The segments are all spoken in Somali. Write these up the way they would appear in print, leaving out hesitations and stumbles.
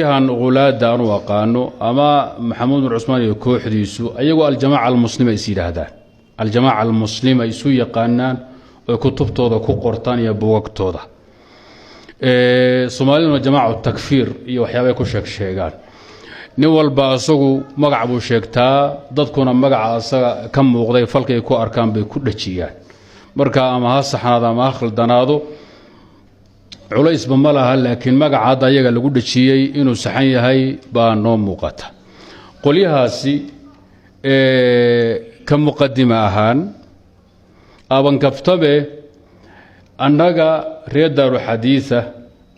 Han hulaada aanu aqaano ama Maxamuud bin Cusmaan iyo kooxdiisu, ayagoo Aljamaca Almuslima is yidhaahdaan, Aljamaca Almuslima isu yaqaanaan oy kutubtooda ku qortaan iyo bugagtooda. Soomaaliduna Jamaacu Takfiir iyo waxyaabay ku sheeg sheegaan. Nin walba asagu magac buu sheegtaa, dadkuna magaca asaga ka muuqday falkay ku arkaan bay ku dhajiyaan. Marka ama ha saxnaado ama ha khaldanaado, culaysba ma laha, laakiin magaca hadda ayaga lagu dhajiyey inuu saxan yahay baa noo muuqata. Qolyahaasi ka muqadima ahaan abankaftabe, annaga reer Daaru Xadiida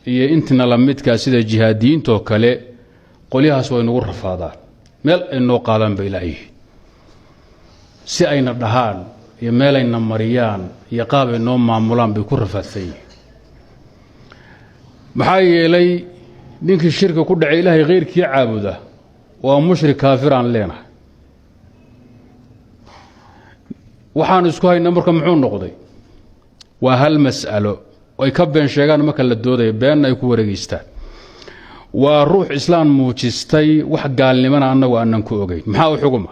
iyo intina la midkaa sida jihaadiyiintoo kale, qolyahaas way nagu rafaadaan, meel ay noo qaadaan bay laayihiin, si ayna dhahaan iyo meelayna mariyaan iyo qaab ay noo maamulaan bay ku rafaadsan yihiin. Maxaa yeelay, ninkii shirka ku dhacay, Ilaahay khayrkii caabuda, waa mushrik kaafiraan leenahay. Waxaan isku hayna marka muxuu noqday? Waa hal mas'alo ay ka been sheegaan marka la doodaya, beenna ay ku wareegeystaan. Waa ruux islaam muujistay, wax gaalnimana annagu aanan ku ogeyn, maxaa u xuguma?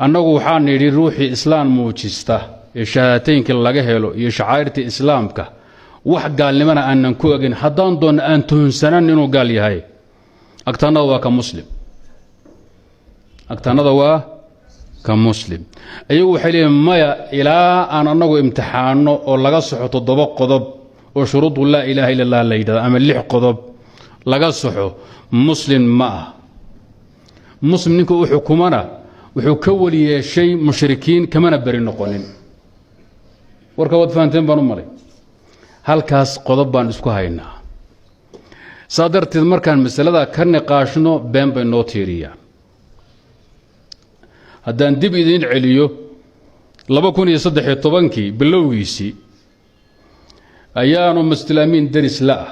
Annagu waxaan nidhi, ruuxii islaam muujista ee shahaateynkii laga helo iyo shacaa'irtii islaamka, wax gaalnimana aanan ku ogeyn, haddaan doonno aan tuhunsanan inuu gaal yahay, agtaannada waa ka muslim, agtaannada waa ka muslim. Iyagu waxay leeyihin maya, ilaa aan annagu imtixaanno oo laga saxo 7 qodob oo shuruudu laa ilaaha illa Allah la yidhahdo ama 6 qodob laga saxo, muslim ma ah. Muslim ninka u xukumana wuxuu ka weli yeeshay mushrikiin, kamana beri noqonin. Warka waad fahanteen baan u malay. Halkaas qodob baan isku haynaa. Saa darteed markaan masalada ka niqaashno, been bay noo tiiriyaan. Haddaan dib idiin celiyo, 2013-kii bilowgiisii ayaanu Masjidulamiin deris la ah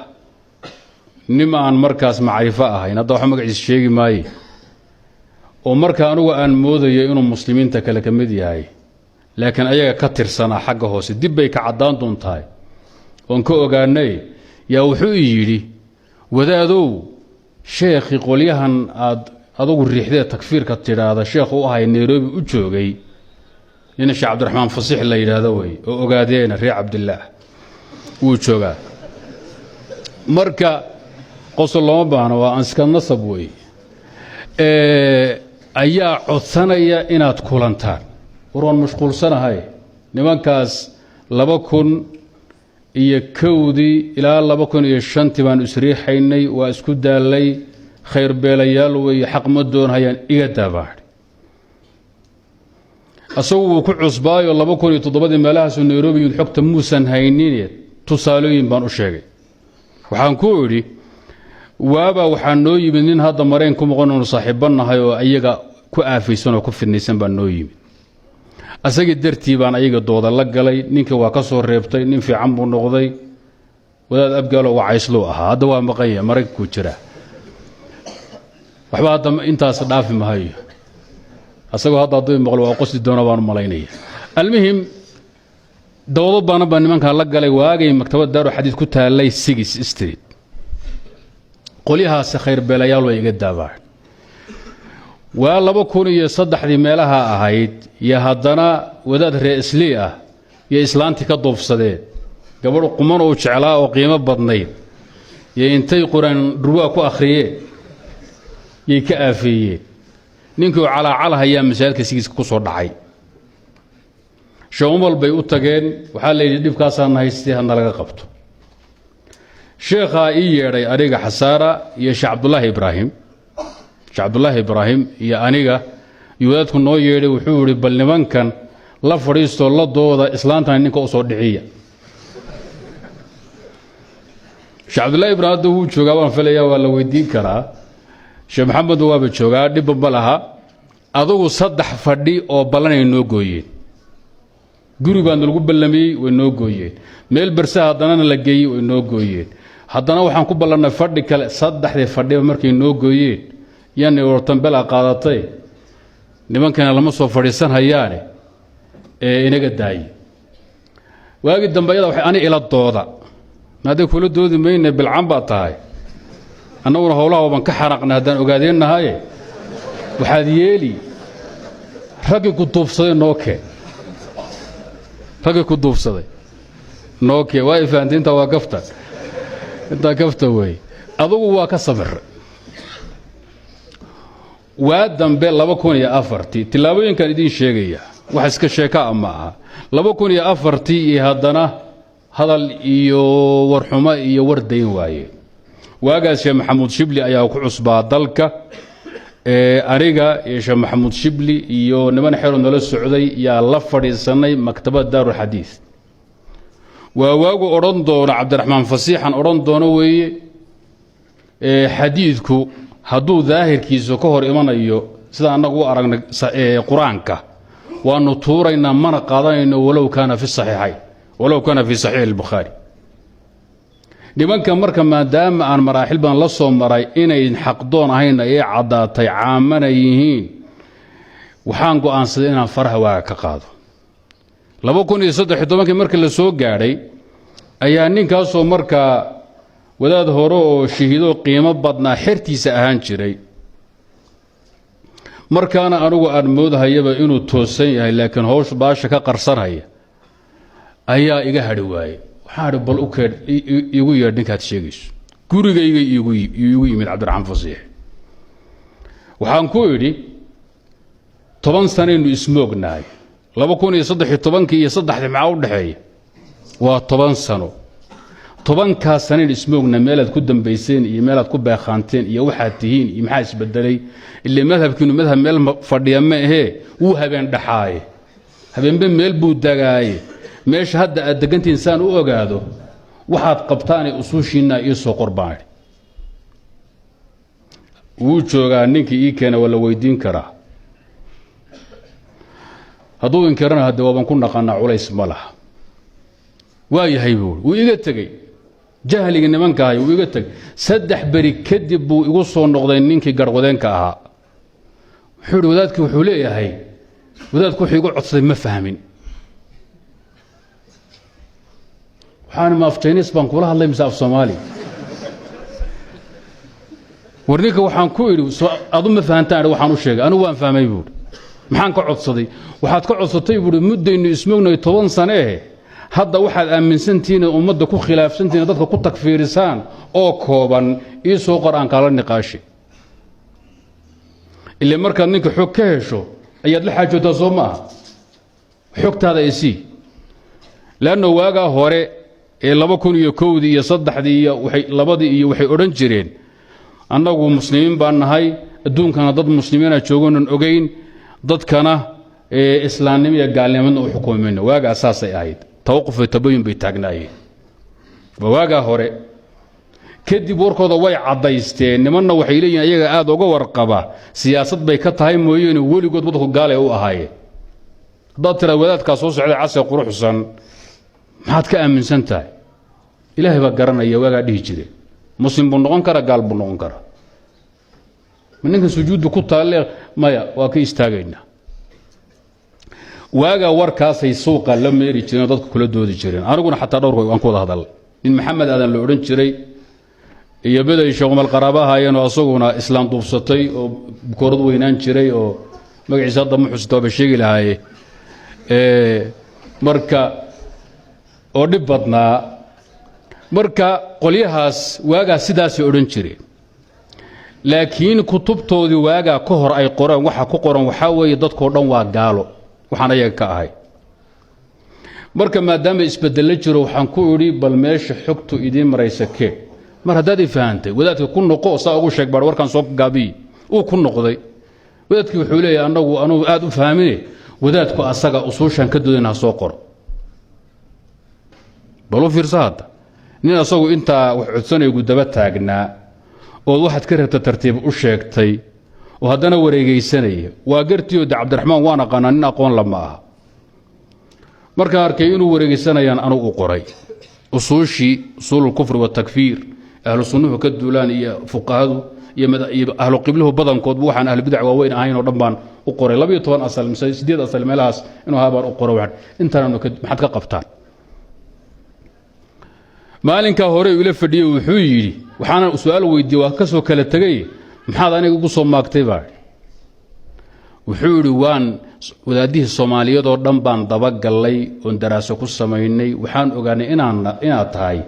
nim aan markaas macrifo ahayn, hadda waxa magaciisa sheegi maaye, oo marka anugu aan moodayo inuu muslimiinta kale ka mid yahay, laakiin ayaga ka tirsanaa xagga hoose, dib bay ka caddaan doontahay oon ka ogaanay, yaa wuxuu i yidhi: "Wadaadow, sheekhi qolyahan aad adugu riixdee takfiirka tidhaahda sheekhu u ahay Nairobi u joogay, nin Sheekh Cabdiraxmaan Fasiix la yidhaahdo wey oo ogaadeena reer Cabdillaah wuu joogaa." Marka qosol looma baahno, waa anska nasab wey. Ayaa codsanaya inaad kulantaan. War waan mashquulsanahay, nimankaas 2001-dii ilaa 2005-tii baanu isriixaynay, waa isku daallay, khayr beelayaal weeye, xaq ma doonhayaan, iga daabaadhi. Asagu wuu ku cusbaayo, 2007-dii meelahaasuu Nairobi yimid, xogta muusan haynin. Tusaalooyin baan u sheegay. Waxaan ku idhi, waabaa waxaa noo yimid nin hadda mareen ku maqan oonu saaxiibba nahay oo ayaga ku aafaysan oo ku fidnaysan baa noo yimid. Asagii dartii baan ayaga dooda la galay. Ninkii waa ka soo reebtay, nin fiican buu noqday, wadaad abgaalo wacaysluu ahaa. Hadda waa maqan yahay, Maraykankuu jiraa. Waxba hadda intaas dhaafi mahayo, asagoo hadda hadduu maqlo waa qosli doona baan u malaynaya. Almuhim, doodo baana baa nimankaa la galay waagay maktabad Daaru Xadiid ku taallay Six Street. Qolyahaasi khayrbeelayaal way iga daabaan. Waa 2003-dii meelaha ahayd, iyo haddana wadaad ree Islii ah iyo islaantii ka duufsadeen, gabadh quman uu jeclaa oo qiimo badnayd, iyo intay Qur-aan dhurwaa ku akhriyeen yay ka aafeeyeen. Ninkii uu calaacalhayaa masaajidka sigiiska ku soo dhacay. Sheekh bay u tageen, waxaa la yidhi dhibkaasaana haystay, hadna laga qabto. Sheekhaa ii yeedhay aniga Xasaara iyo Sheekh Cabdulaahi Ibraahim, Sheekh Cabdulaahi Ibraahim iyo aniga iyo wadaadku noo yeedhay. Wuxuu idhi, "Bal nimankan la fadhiistoo la dooda, islaantana ninka u soo dhiciya." Sheekh Cabdullahi Ibraahim hadda wuu joogaa baan filaya, waa la weydiin karaa. Sheekh Maxamed waaba joogaa, dhibba ma laha. Adugu 3 fadhi oo ballanay noo gooyeen. Guri baa nalagu ballamiyey, way noo gooyeen. Meel berse haddanana la geeyey, way noo gooyeen. Haddana waxaan ku ballannay fadhi kale. Saddexdii fadhiba markay noo gooyeen, yaani wartanbela qaadatay, nimankana lama soo fadhiisan hayaane ee inaga daaye. Waagii dambe ayada waxay ani ila dooda. Hadday kula doodi mayne, bilcan baad tahay, annaguna howlaha baan ka xanaaqnay haddaan ogaadeennahaye. Waxaad yeeli, raggii ku duubsaday noo keen, raggii ku duubsaday noo keen. Waa ifahanti? Intaa waa kafta, intaa kafta weeye. Adugu waa ka sabir. Waa dambe 2004-tii, tillaabooyinkaan idiin sheegaya wax iska sheekaa ma aha. 2004-tii iyo haddana hadal iyo warxumo iyo war dayn waaye. Waagaas Sheekh Maxamuud Shibli ayaa ku cusbaa dalka. Aniga iyo Sheekh Maxamuud Shibli iyo niman xero nala socday yaa la fadhiisanay maktabad Daarulxadiid. Waa waagu odhan doono Cabdiraxmaan Fasiixan odhan doono weeye, xadiidku hadduu daahirkiisu ka hor imanayo sida annagu u aragnay Qur-aanka, waanu tuuraynaa, mana qaadanayno, walow kaana fi saxiixayn, walow kaana fi saxiix albukhaari. Nimanka marka, maadaama aan maraaxil badan la soo maray, inayn xaqdoon ahayn ayay caddaatay, caamana yihiin, waxaan go'aansaday inaan faraha waaga ka qaado. 2013-kii markii la soo gaadhay ayaa ninkaasoo markaa wadaad hore oo shahiidoo qiimo badnaa xertiisa ahaan jiray, markaana anugu aan moodahayaba inuu toosan yahay, laakiin howsh baasha ka qarsanhaya, ayaa iga hadhi waayey. Waxaan idhi, bal u keedh, iigu yeedh ninkaad sheegayso. Gurigayga iigu yimid Cabdiraxmaan Fasiix. Waxaan ku idhi, 10 sanaynu ismoognahay, 2013-kii iyo saddexdii maxaa u dhexeeya? Waa 10 sano. 10-kaas sanaynu ismoogna, meelaad ku dambayseen iyo meelaad ku beekhaanteen iyo waxaad tihiin iyo maxaa isbedelay? Ile madhabkiinu madhab meel fadhiya ma ahee, wuu habeen dhaxaaye, habeenbe meel buu dagaaye. Meesha hadda aad degantihiin saan u ogaado, waxaad qabtaanee usuushiinaa ii soo qor, baan idhi. Wuu joogaa ninkii ii keena, waa la weydiin karaa. Hadduu inkirana, hadde waaban ku naqanaa, culays ma laha. Waa yahay buui, wuu iga tegey. Jahliga nimankahay, wuu iga tegey. 3 beri kadib buu igu soo noqday ninkii garhwadeenka ahaa. Wuxuu ihi, wadaadkii wuxuu leeyahay, wadaadku wuxuu igu codsaday ma fahmin. Waxaan, ma af Jaynis baan kula hadlay mise af Soomaali? War ninka waxaan ku idhi, adu ma fahantaan? Waxaan u sheegay, anigu waan fahmay buui. Maxaan ka codsaday? Waxaad ka codsatay buui, muddaynu ismognay 10 sane eh, hadda waxaad aaminsantihiin, ummadda ku khilaafsantihiin, dadka ku takfiirisaan oo kooban ii soo qor, aan kaala niqaashi. Ile markaad ninka xog ka hesho ayaad la xaajootaa, soo ma aha? Xogtaada isii. Leanna waagaa hore ee 2001-dii iyo saddexdii iyo labadii iyo waxay odhan jireen, annagu muslimiin baan nahay, adduunkana dad muslimiina joogonan ogeyn, dadkana islaamnimo iyo gaalnimadna u xukumi mayno. Waagaa saasay ahayd, tawaquf tabayun bay taagnaayeen. Waa waagaa hore. Kadib warkooda way caddaysteen. Nimanna waxay leeyihin, ayaga aada uga warqaba, siyaasad bay ka tahay mooyeene, weligood dadku gaalay u ahaayeen. Haddaad tiraa wadaadkaa soo socday case quruxsan maxaad ka aaminsan tahay? Ilaahay baa garanaya, waagaa dhihi jire. Muslim buu noqon karaa, gaal buu noqon karaa. Ma ninkan sujuuddu ku taalle? Maya, waa ka istaagaynaa. Waagaa warkaasay suuqa la meeri jireen oo dadku kula doodi jireen. Aniguna xataa dhowrka waan ku wada hadalnay. Nin Maxamed Aadan la odhan jiray iyo miday Sheekh Umal qaraaba ahaayeen oo asaguna islaam duubsatay oo bukoorad weynaan jiray oo magaciisa hadda ma xusta, waaba sheegi lahaaye, marka oo dhib badnaa. Marka qolyahaas waagaa sidaasay odhan jireen, laakiin kutubtoodii waagaa ka hor ay qoreen waxa ku qoran waxaa weeye, dadkoo dhan waa gaalo, waxaan ayaga ka ahay. Marka maadaama isbeddello jiro, waxaan ku idhi, bal meesha xogtu idiin maraysa kee? Mar haddaad i fahantay, wadaadka ku noqo, saa ugu sheeg baar warkaan soo gaabiyi. Uu ku noqday wadaadkii. Wuxuu leeyahay, annagu anugu aad u fahmine, wadaadku asaga usuushaan ka doodayna ha soo qoro. Bal u fiirsa hadda, nin asagu intaa wax codsanaya gudaba taagnaa, ood waxaad ka rabta tartiib u sheegtay, oo haddana wareegaysanaya. Waa gartiio de Cabdiraxmaan waan aqaanaa, nin aqoon la ma aha. Markaan arkay inuu wareegaysanayaan, anugu u qoray usuushii, usuululkufri watakfiir, ahlu sunnuhu ka duulaan iyo fuqahadu iyo ahlu qibluhu badankoodba, waxaan ahlubidac waaweyn ahayn oo dhan baan u qoray. 12 asal mise sideed asal meelahaas inuu ahaa baan u qoray. Waxaan intaananu maxaad ka qabtaan? Maalinkaa hore ila fadhiyey wuxuu yidhi, waxaana su-aal weydiiyey, waa ka soo kala tegay, maxaad aniga ugu soo maagtay baa? Wuxuu yidhi, waan wadaadihii Soomaaliyeed oo dhan baan dabagallay oon daraaso ku samaynay, waxaan ogaanay inaad tahay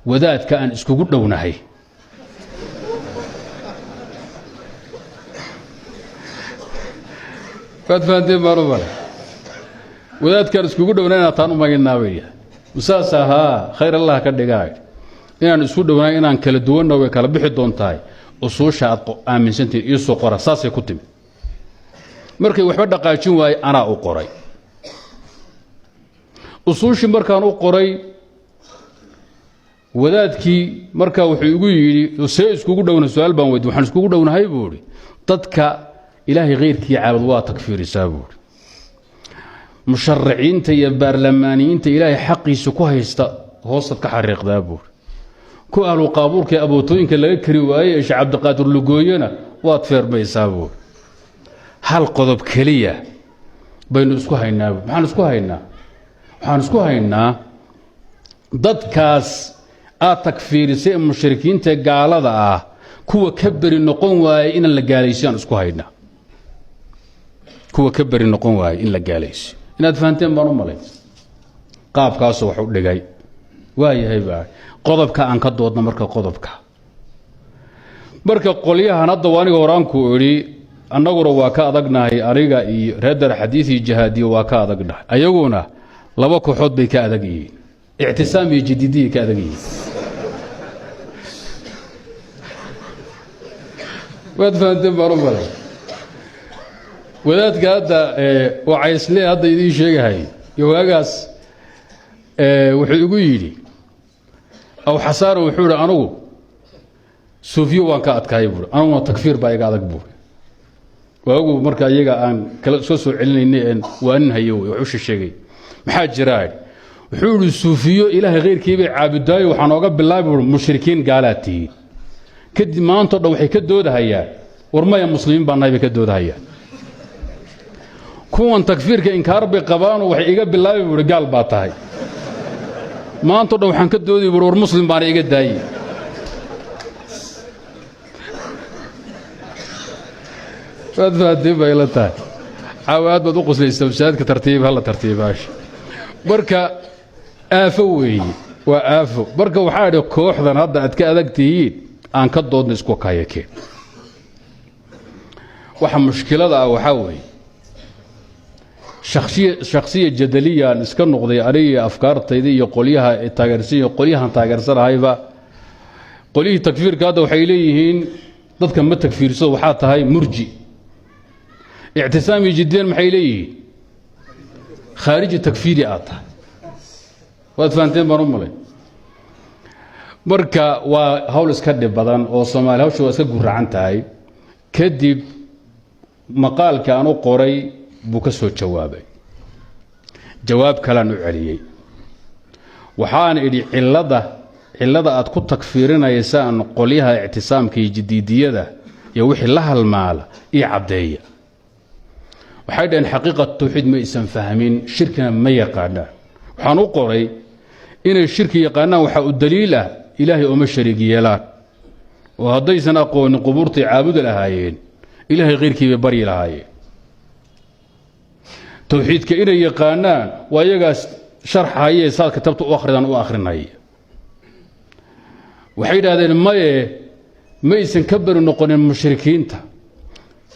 wadaadka aan iskugu dhownahay. Waad fahanteen baan u malay, wadaadkaan iskugu dhownahay inaad taan u magaynaa bay. Saas ahaa, khayr Allah ka dhigaa, inaan isku dhownahay inaan kala duwanna way kala bixi doontahay. Usuusha aad aaminsantihiin iisoo qora. Saasay ku timid. Markay waxba dhaqaajin waayey, anaa u qoray usuushii. Markaan u qoray wadaadkii markaa wuxuu igu yidhi, see iskugu dhowna? Su-aal baan weydi. Waxaan iskugu dhownahay, buu idhi, dadka Ilaahay khayrkii caabud waa takfiirisaa, buuhi, mushariciinta iyo baarlamaaniyiinta Ilaahay xaqiisa ku haysta hoostaad ka xariiqdaa, buuhi, ku ahlu qaabuurka ee abootooyinka laga kari waayey ee Sheekh Cabdiqaadir lugooyona waad feermaysaa, buuhi. Hal qodob keliya baynu isku haynaa, bu. Maxaan isku haynaa? Waxaan isku haynaa dadkaas aad takfiirisay ee mushrikiinta gaalada ah, kuwa ka beri noqon waayey inaan la gaalaysiyo aan isku haynaa, kuwa ka beri noqon waayey in la gaalaysiyo. Inaad fahanteen baan u malay qaabkaasuu wax u dhigay. Waayahay baa, qodobka aan ka doodno. Marka qodobka, marka qolyahan hadda waa aniga horaanku idhi, annaguna waa ka adagnahay, aniga iyo reer xadiis iyo jihaadiyo waa ka adagnahay. Ayaguna laba kooxood bay ka adag yihiin, Ictisaam iyo Jadiidiyay ka adag yihiin. Waad fahanteen baan u malay. Wadaadka hadda wacaysle hadda idiin sheegahay iyo waagaas wuxuu igu yidhi, aw xasaano, wuxuu yidhi, anugu suufiyo waan ka adkaayay, buuri, anuguna takfiir baa iga adag, buuri. Waagu marka iyaga aan kala soo celinaynay een waanin hayo wey wax u sheegay. Maxaa jiraa? Wuxuu yidhi, suufiyo Ilaahay khayrkii bay caabudaayo, waxaan ooga bilaabi, buuri, mushrikiin gaalaad tihiin. Kadib maantao dhan waxay ka doodahayaan, war maya, muslimiin baa nahay bay ka doodahayaan. Kuwan takfiirka inkaar bay qabaanoo waxay iga bilaabi, buuri, gaal baa tahay. Maantao dhan waxaan ka doodi, buuri, war muslim baana iga daayey. Waad fahanteen bay ila tahay. Caawa aad baad u qoslaysaa. Masaajidka tartiib hala tartiibaasha. Marka aafo weeye, waa aafo. Marka waxaa idhi, kooxdan hadda aad ka adag tihiin aan ka doodna, isku kayakeen. Waxa mushkilada ah waxaa weeye shakhsiya jadaliyaan iska noqday aniga, afkaartayda iyo qolyaha taageersan iyo qolyahan taageersanahayba. Qolyihii takfiirka hadda waxay leeyihiin, dadka ma takfiirsado, waxaa tahay murji. Ictisaam iyo jiddiyaan maxay leeyihiin? Khaariji takfiiri aad tahay. Waad fahanteen baan u malay. Marka waa hawl iska dhib badan oo Soomaali hawsha waa iska guracan tahay. Kadib maqaalka aan u qoray buu ka soo jawaabay, jawaab kalaan u celiyey. Waxaan idhi, cillada aad ku takfiirinaysaan qolyaha Ictisaamka iyo Jadiidiyada iyo wixii la halmaala io caddeeya. Waxay dhaheen, xaqiiqat tawxiid ma aysan fahmin, shirkina ma yaqaanaan. Waxaan u qoray inay shirki yaqaanaan waxaa u daliil ah Ilaahay ooma shariig yeelaan, oo haddaysan aqoonin qubuurtay caabudi lahaayeen, Ilaahay khayrkii bay baryi lahaayeen. Tawxiidka inay yaqaanaan waa iyagaas sharxaye, saad kitabta u akhridaan u akhrinaya. Waxay yidhahdeen, maye, maysan ka beri noqonin mushrikiinta.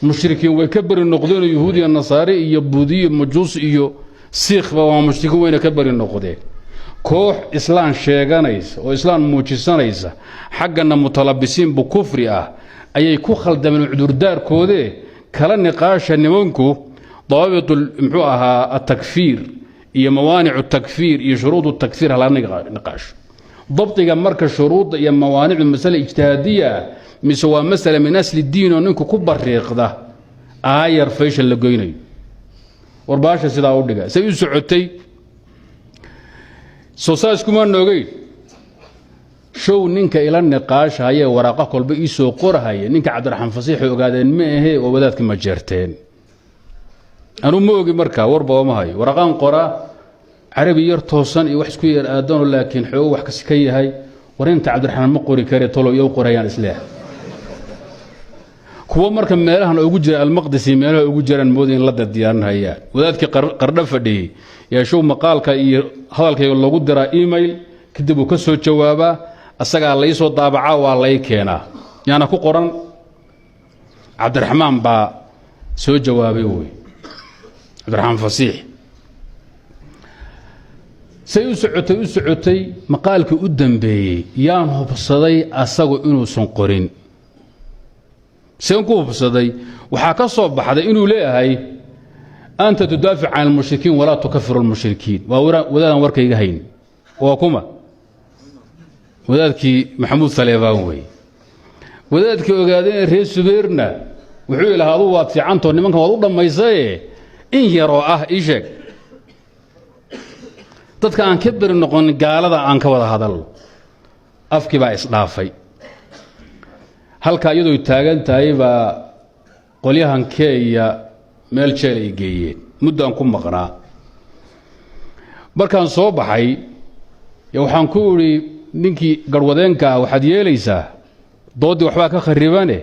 Mushrikiin way ka beri noqdeenoo yuhuud iyo nasaare iyo buudiyo majuus iyo siikhba waa mushrikiin, wayna ka beri noqdeen. Koox islaan sheeganaysa oo islaan muujisanaysa, xaggana mutalabisiin bukufri ah ayay ku khaldameen cudurdaarkoodee. Kala niqaasha nimanku dawaabit muxuu ahaa atakfiir iyo mawaanic takfiir iyo shuruud takfiir hala niqaasho. Dabdiga marka shuruudda iyo mawaanicdu masale ijtihaadiya ah mise waa masale min asli diin oo ninku ku bariiqda aayar faysha la goynayo? Warbaasha sidaa u dhiga say u socotay soo saaskumaa noogeyn. Show ninka ila niqaashahayee waraaqa kolba ii soo qorahaya, ninka Cabdiraxmaan Fasiixay ogaadeen ma ahee, oo wadaadka ma jeerteen. Anuu ma ogi, markaa warba ooma hayo. Waraqaan qoraa, carabi yar toosan iyo wax isku yar aadanoo, laakiin xoogo wax kasi ka yahay. War inta Cabdiraxmaan ma qori kare, talow iyo qorayaan isleehay. Kuwo marka meelahan ugu jira Almaqdisi, meelaha ugu jiraan mooda in la diyaarinhayaan. Wadaadkii Qardho fadhiyey yeeshow maqaalka iyo hadalkayga loogu diraa email, kadib uu ka soo jawaabaa, asagaa lai soo daabacaa, waa lay keenaa, yaana ku qoran Cabdiraxmaan baa soo jawaabay wey, Cabdiraxmaan Fasiix. Say u socotay u socotay, maqaalkii u dambeeyey yaan hubsaday asagu inuusan qorin. Seen ku hubsaday? Waxaa ka soo baxday inuu leeyahay: "أنت تدافع عن المشركين ولا تكفر المشركين." Waa wadaadaan warkayga hayn. Waa kuma? Wadaadkii Maxamuud Saleebaan wey. Wadaadkii ogaadeen reer Subeerna wuxuu ilahaa: "Adu waad fiicantoo, nimankan waad u dhammaysaye, in yaroo ah ii sheeg, dadka aan ka beri noqonin gaalada aan ka wada hadalno." Afkii baa isdhaafay. Halkaa iyadoo taagan tahay baa qolyahan Kenya meel jeel ay geeyeen. Muddaan ku maqnaa. Markaan soo baxay waxaan ku idhi ninkii garhwadeenka ah: "Waxaad yeelaysaa, dooddii waxbaa ka kharibane,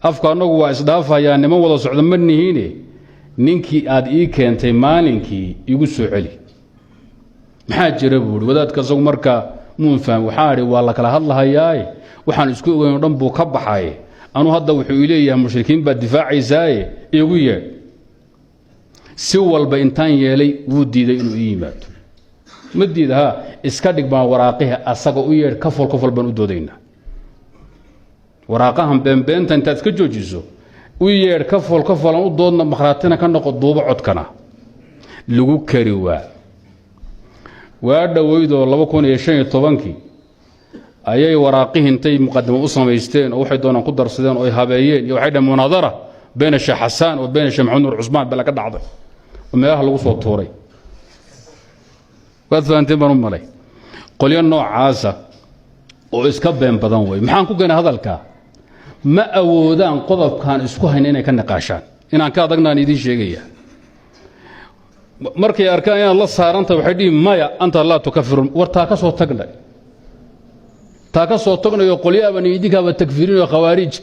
afku annagu waa isdhaafayaa, niman wada socdo ma nihiine, ninkii aad ii keentay maalinkii igu soo celi." "Maxaa jira?" buu ihi. Wadaadka isagu marka muun faham. Waxaa idhi: "Waa la kala hadlahayaaye, waxaan isku ogeyn o dhan buu ka baxay. Anuu hadda wuxuu ii leeyahay mushrikiin baad difaacaysaaye, iigu yeedh." Si walba intaan yeelay wuu diiday inuu ii yimaado. Ma diida ha iska dhig baan waraaqihi, asaga u yeedh, kafol kafol baan u doodaynaa. Waraaqahan beenbeenta intaad iska joojiso u yeedh, kafol kafolan u doodna, makhraatina ka noqo, duubo codkana. Lagu kari waa. Waa dhoweydoo 2015-kii ayay waraaqihii intay muqadamo u samaysteen oo waxay doonaan ku darsadeen oo ay habeeyeen iyo waxay dhaheen مناظرة بين Sheekh Xasaan oo بين Sheekh Maxamed Nuur Cusmaan bala ka dhacday oo meelaha lagu soo tuuray. Waad fahanteen baan u malay. Qolyo noocaasa oo iska been badan wey. Maxaan ku keenay hadalka? Ma awoodaan qodobkaan isku hayna inay ka niqaashaan. Inaan ka adagnaan idiin sheegaya. Markay arkaan inaad la saarantahay waxay dhihi: "Maya, أنت لا تكفر." War taa ka soo tagnay, taa ka soo tagnayoo qolyaaban idinkaaba takfiirinoo khawaarij.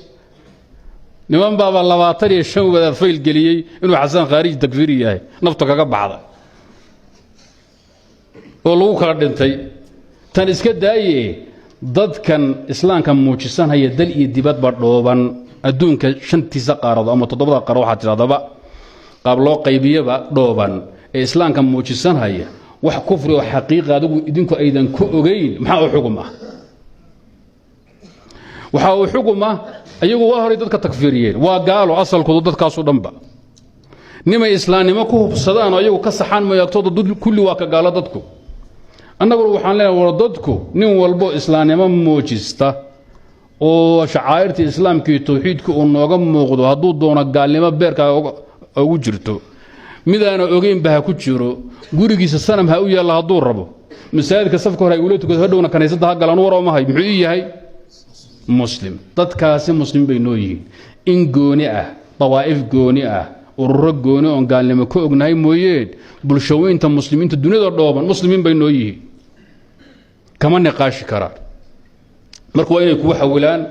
Niman baaba 25 wadaad fayl geliyey inuu Xasan khaarij takfiiri yahay, nafta kaga baxda oo lagu kala dhintay. Tan iska daaye, dadkan islaamka muujisanhaya dal iyo dibadba dhooban, adduunka shantiisa qaaradood ama toddobada qaarad, waxaa tidhahdaba qaab loo qaybiyaba, dhooban ee islaamka muujisanhaya, wax kufri oo xaqiiqa adigu idinku aydan ku ogayn, maxaa u xugum ah? Waxaa uu xugum ah, iyagu waa horay dadka takfiiriyeen, waa gaalo asalkoodu dadkaasu dhanba. Nimay islaamnimo ku hubsadaan oo iyagu ka saxaan mooyo, agtooda kulli waa ka gaalo dadku. Annaguna waxaan leenahay: war dadku nin walbo islaamnimo muujista oo shacaa'irta islaamka iyo tawxiidka uu nooga muuqdo, hadduu doono gaalnimo beerkaa ugu jirto, midaana ogeynba ha ku jiro, gurigiisa sanam ha u yaalla hadduu rabo, masaajidka safka hore ay ula tukado, hadhowna kaniisadda ha galaan, war omahay, muxuu ii yahay? Muslim. Dadkaasi muslim bay noo yihiin. In gooni ah, dawaa'if gooni ah, ururo gooni oon gaalnimo ka ognahay mooyeen, bulshaweynta muslimiinta duniyada dhooban muslimiin bay noo yihiin. Kama niqaashi karaan. Marka waa inay kugu xawilaan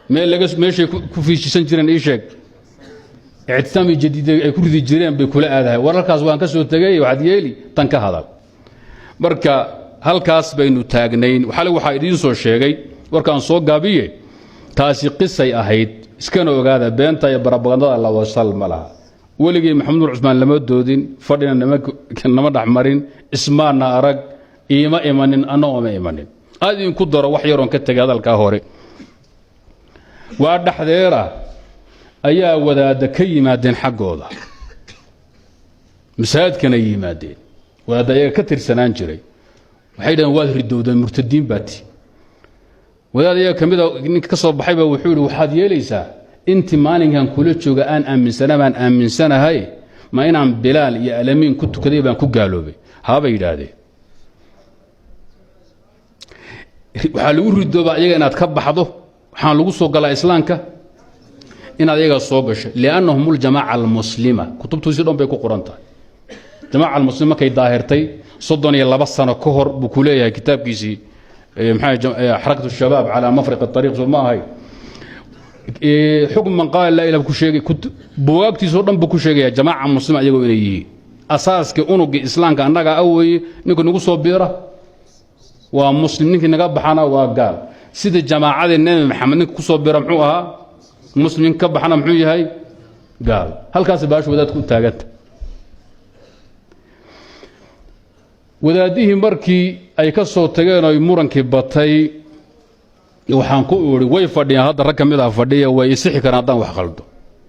meel laga meeshay ku fiijisan jireen, ii sheeg, ictisaam iyo jadiid ay ku ridi jireen bay kula aadahay. War halkaas waan ka soo tegay, waxaad yeeli tan ka hadal. Marka halkaas baynu taagnayn. Xalay waxaa idiin soo sheegay, warkaan soo gaabiye, taasi qisay ahayd. Iskana ogaada beenta iyo barabagandada la wasal ma laha. Weligii Maxamed Nur Cusmaan lama doodin, fadhina nama dhexmarin, ismaana arag, iima imanin, anna ooma imanin. Aad idinku daro wax yaroon ka tegay hadalkaa hore. Waa dhexdeera ayaa wadaadda ka yimaadeen xaggooda, masaajidkana yimaadeen. Wadaadda ayaga ka tirsanaan jiray waxay dhaheen: "Waad ridowdeen, murtadiin baati." Wadaad ayaga ka mida ninka ka soo baxayba wuxuu yidhi: "Waxaad yeelaysaa, intii maalinkan kula jooga aan aaminsanaa baan aaminsanahay, ma inaan Bilaal iyo Alamiin ku tukaday baan ku gaaloobay?" Haabay yidhaahdeen. Waxaa lagu ridoobaa iyaga inaad ka baxdo, waxaan lagu soo galaa islaamka inaad iyaga soo gasho, لأنهم الجماعة المسلمة. Kutubtuisi dhan bay ku qoran tahay. Jamaaca almuslimiin markay daahirtay 32 sano ka hor buu ku leeyahay kitaabkiisii, maxaa, Xarakatu Shabaab calaa mafriq ariiq, soo ma ahay? Xukm man qaala laa ilah ku sheegay, buwaagtiisoo dhan buu ku sheegaya jamaaca muslima iyagoo inay yihiin asaaskii unugii islaamka. Annagaa aweeye, ninka nagu soo biira waa muslim, ninkii naga baxana waa gaal. Sida jamaacadii Nebi Maxamed, ninka ku soo biira muxuu ahaa? Muslim. Ninka ka baxana muxuu yahay? Gaal. Halkaas baashu wadaadku u taaganta. Wadaadihii markii ay ka soo tageen oy murankii batay, waxaan ku idhi, way fadhiyaan hadda, rag ka mid ah fadhiya, way isixi karaan haddaan wax khaldo.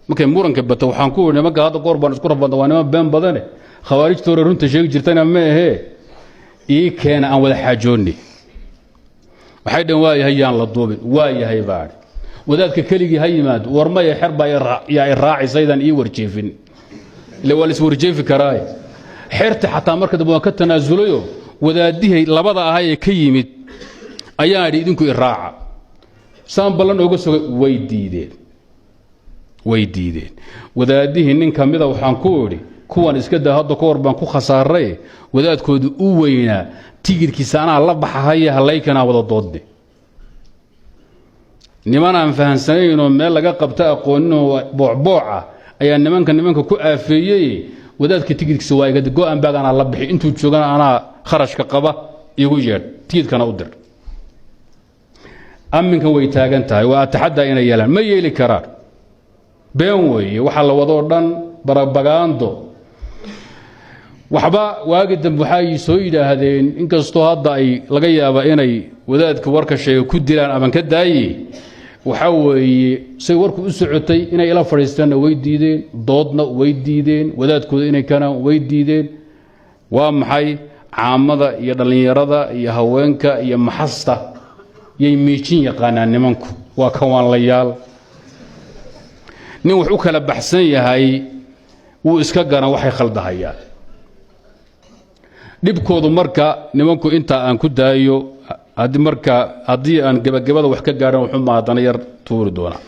Markay muranka batay waxaan ku idhi, nimanka hadda goor baan isku rafadna, waa niman been badane, khawaarijta hore runta sheegi jirtana ma ahee, ii keena aan wada xaajoonni. Waxay dhaheen, waa yahay, yaan la duubin. Waa yahay baadhi, wadaadka keligii ha yimaado. War maya, xer baa yaa i raacisaydaan ii warjeefin, ile waa la iswarjeefi karaaye. Xerta xataa marka dambe waan ka tanaasulayoo wadaadihii labada ahaa ee ka yimid ayaan idhi, idinku i raaca. Saan ballan ooga sogay, way diideen, way diideen. Wadaadihii nin ka mida waxaan ku idhi, kuwan iska daa, hadda ka hor baan ku khasaaray, wadaadkoodu u weynaa tigirkiisa anaa la baxahaya, hallaykanaa wada doodne. Niman aan fahansanaynoo meel laga qabta aqooninoo boocbooca ayaa nimanka ku aafeeyey. Wadaadka tigidkiisa waa iga go-an baag, anaa la bixi, intuu joogana anaa kharashka qaba, igu yeedh, tigidkana u dir. Aminkan way taagan tahay, waa ataxaddaa inay yeelaan, ma yeeli karaan. Been weeye waxaa la wadoo dhan, barabagaando waxba. Waagi dambe waxay soo yidhaahdeen, inkastoo hadda ay laga yaaba inay wadaadka warka sheega ku dilaan aman ka daaye, waxaa weeye say warku u socotay, inay ila fadhiistaanna way diideen, doodna way diideen, wadaadkooda inay kanaan way diideen. Waa maxay? Caamada iyo dhallinyarada iyo haweenka iyo maxasta yay miijin yaqaanaan nimanku, waa kawaanlayaal. Nin wax u kala baxsan yahay wuu iska garan waxay khaldahayaan dhibkoodu. Marka nimanku intaa aan ku daayo, haddii marka haddii aan gebagabada wax ka gaadhan, wuxuu maadana yar tuuri doonaa.